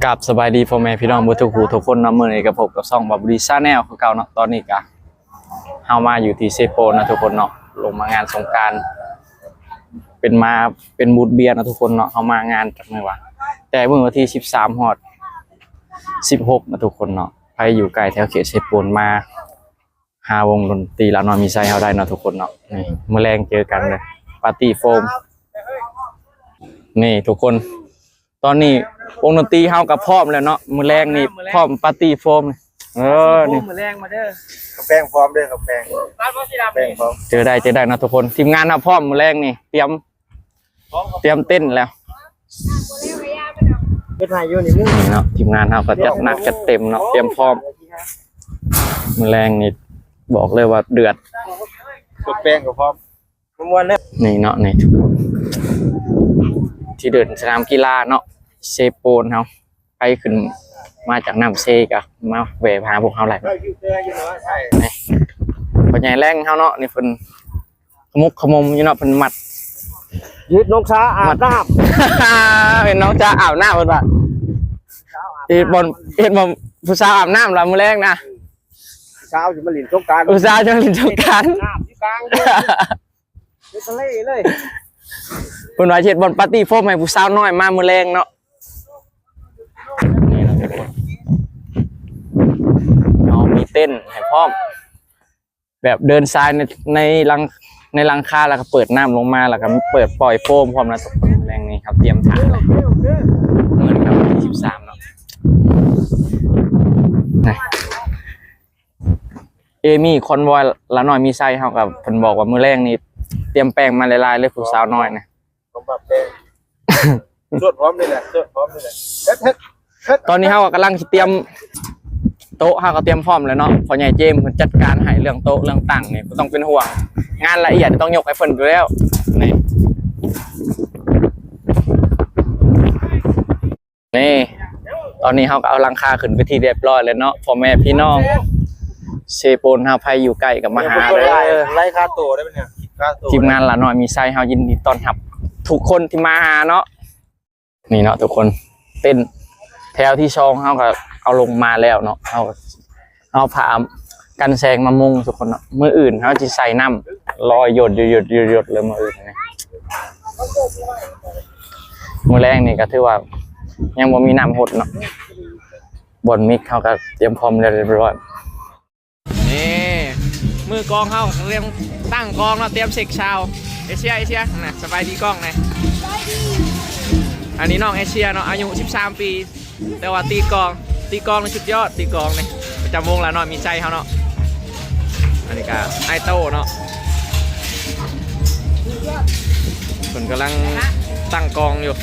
ກາບສະບາຍດີພໍ່ແມ່ພີ່ນ້ອງເບິດທຸກຜູ້ທຸກຄົນເນາະ. ມື້ນີ້ກໍພົບກັບຊ່ອງບາບູດີ Channel ຄືເກົ່າເນາະ. ຕອນນີ້ກໍເຮົາມາຢູ່ທີ່ເຊໂປນເນາະທຸກຄົນເນາະ, ລົງມາງານສົງການ ເປັນມາ ເປັນບູດເບຍເນາະທຸກຄົນເນາະ. ເຮົາມາງານຈາກມື້ວ່າ ແຕ່ມື້ວັນທີສິບສາມຮອດສິບຫົກເນາະທຸກຄົນເນາະ. ໃຜຢູ່ໃກ້ແຖວເຂດເຊໂປນມາ ຫາວົງດົນຕີລາວນ້ອຍມີໄຊເຮົາໄດ້ເນາະທຸກຄົນເນາະ. ນີ້ ມື້ແລງເຈີກັນເດີ ປາຕີ້ໂຟມ. ນີ້ທຸກຄົນ ຕອນນີ້ວົງດົນຕີເຮົາກໍພ້ອມແລ້ວເນາະ. ມື້ແລງນີ້ພ້ອມປາຕີ້ໂຟມ. ເອີ ນີ້ ມື້ແລງມາເດີ ຄຳແປງພ້ອມເດີ ຄຳແປງ ຄຳແປງພ້ອມ. ເຈີໄດ້ ເຈີໄດ້ເນາະທຸກຄົນ. ທີມງານເຮົາພ້ອມ ມື້ແລງນີ້ຕຽມ ຕຽມເຕັ້ນແລ້ວ ເຮັດໃຫ້ຢູ່ນີ້ ນີ້ເນາະ. ທີມງານເຮົາກໍຈັດໜັກຈັດເຕັມເນາະ ຕຽມພ້ອມ. ມື້ແລງນີ້ບອກເລີຍວ່າເດືອດ ເຄື່ອງແປງກໍພ້ອມ ມ່ວນໆເດີ. ນີ້ເນາະ ນີ້ ທີ່ເດີ່ນສະໜາມກິລາເນາະ ເຊໂປນເຮົາ. ໃຜຂຶ້ນມາຈາກນ້ຳເຊກໍມາແວ່ຫາພວກເຮົາໄດ້. ນີ້ ພໍ່ໃຫຍ່ແລງເຮົາເນາະ ນີ້ເພິ່ນ ຂະໝຸກຂະໝົມຢູ່ເນາະ ເພິ່ນມັດ ເຮັດນ້ອງສາອາບນ້ຳ ເປັນນ້ອງສາອາບນ້ຳເພິ່ນວ່າ. ເຮັດບ່ອນ ເຮັດບ່ອນຜູ້ສາວອາບນ້ຳລະມື້ແລງນະ. ຜູ້ສາວຊິມາຫຼິ້ນສົງການ ຜູ້ສາວຊິມາຫຼິ້ນສົງການ ອາບຢູ່ກາງເດີ ຢູ່ທະເລເລີຍ. ເພິ່ນວ່າເຮັດບ່ອນປາຕີ້ໂຟມໃຫ້ຜູ້ສາວນ້ອຍມາມື້ແລງເນາະ. ເຮົາມີເຕັນໃຫ້ພ້ອມ ແບບເດີນຊາຍໃນ ໃນຫຼັງ ໃນຫຼັງຄາ ແລ້ວກໍເປີດນ້ຳລົງມາ ແລ້ວກໍເປີດປ່ອຍໂຟມພ້ອມນະ. ຕຳແໜ່ງນີ້ເຮົາຕຽມຖານເລີຍ ເໝືອນກັບວັນທີສິບສາມເນາະ. ເອມີ ຄອນວອຍ ລາວນ້ອຍມີໄຊເຮົາກໍ ເພິ່ນບອກວ່າມື້ແລງນີ້ຕຽມແປ້ງມາຫຼາຍໆເລີຍ ຜູ້ສາວນ້ອຍນະ. ສວດພ້ອມນີ້ແຫຼະ ສວດພ້ອມນີ້ແຫຼະ ເຮັດ ເຮັດ ເຮັດ. ຕອນນີ້ເຮົາກໍກຳລັງຊິຕຽມໂຕະ ເຮົາກໍຕຽມພ້ອມແລ້ວເນາະ. ພໍ່ໃຫຍ່ເຈມເພິ່ນຈັດການໃຫ້ເລື່ອງໂຕະເລື່ອງຕັ່ງນີ້ ບໍ່ຕ້ອງເປັນຫ່ວງ ງານລະອຽດຕ້ອງຍົກໃຫ້ເພິ່ນຢູ່ແລ້ວ. ນີ້ ນີ້ ຕອນນີ້ເຮົາກໍເອົາຫຼັງຄາຂຶ້ນເປັນທີ່ຮຽບຮ້ອຍແລ້ວເນາະ ພໍ່ແມ່ພີ່ນ້ອງ. ເຊໂປນເຮົາໃຜຢູ່ໃກ້ກໍມາຫາເດີ ໄລ່ຄ່າໂຕໄດ້ເປັນຫຍັງ ຄ່າໂຕ. ທີມງານລາວນ້ອຍມີໄຊເຮົາຍິນດີຕ້ອນຮັບທຸກຄົນທີ່ມາຫາເນາະ. ນີ້ເນາະທຸກຄົນ ເຕັນແຖວທີສອງເຮົາກໍເອົາລົງມາແລ້ວເນາະ. ເຮົາ ເຮົາຜ້າກັນແສງມາມຸງທຸກຄົນເນາະ. ມື້ອື່ນເຮົາຊິໃສ່ນ້ຳລອຍຢົດໆໆໆເລີຍມື້ອື່ນນີ້. ມື້ແລງນີ້ກໍຖືວ່າຍັງບໍ່ມີນ້ຳຫົດເນາະ. ບ່ອນມິກເຮົາກໍຕຽມພ້ອມແລ້ວຮຽບຮ້ອຍ. ນີ້ ມືກອງເຮົາກຳລັງຕັ້ງກອງເນາະ ຕຽມເຊັກຊາວ. ເອເຊຍ ເອເຊຍນະ ສະບາຍດີກ້ອງນະ. ອັນນີ້ນ້ອງເອເຊຍເນາະ ອາຍຸສິບສາມປີ ແຕ່ວ່າຕີກອງ ຕີກອງນີ້ສຸດຍອດ ຕີກອງນີ້ປະຈຳວົງລາວນ້ອຍມີໄຊເຮົາເນາະ. ອັນນີ້ກະອ້າຍໂຕ້ເນາະ ເພິ່ນກຳລັງຕັ້ງກອງຢູ່.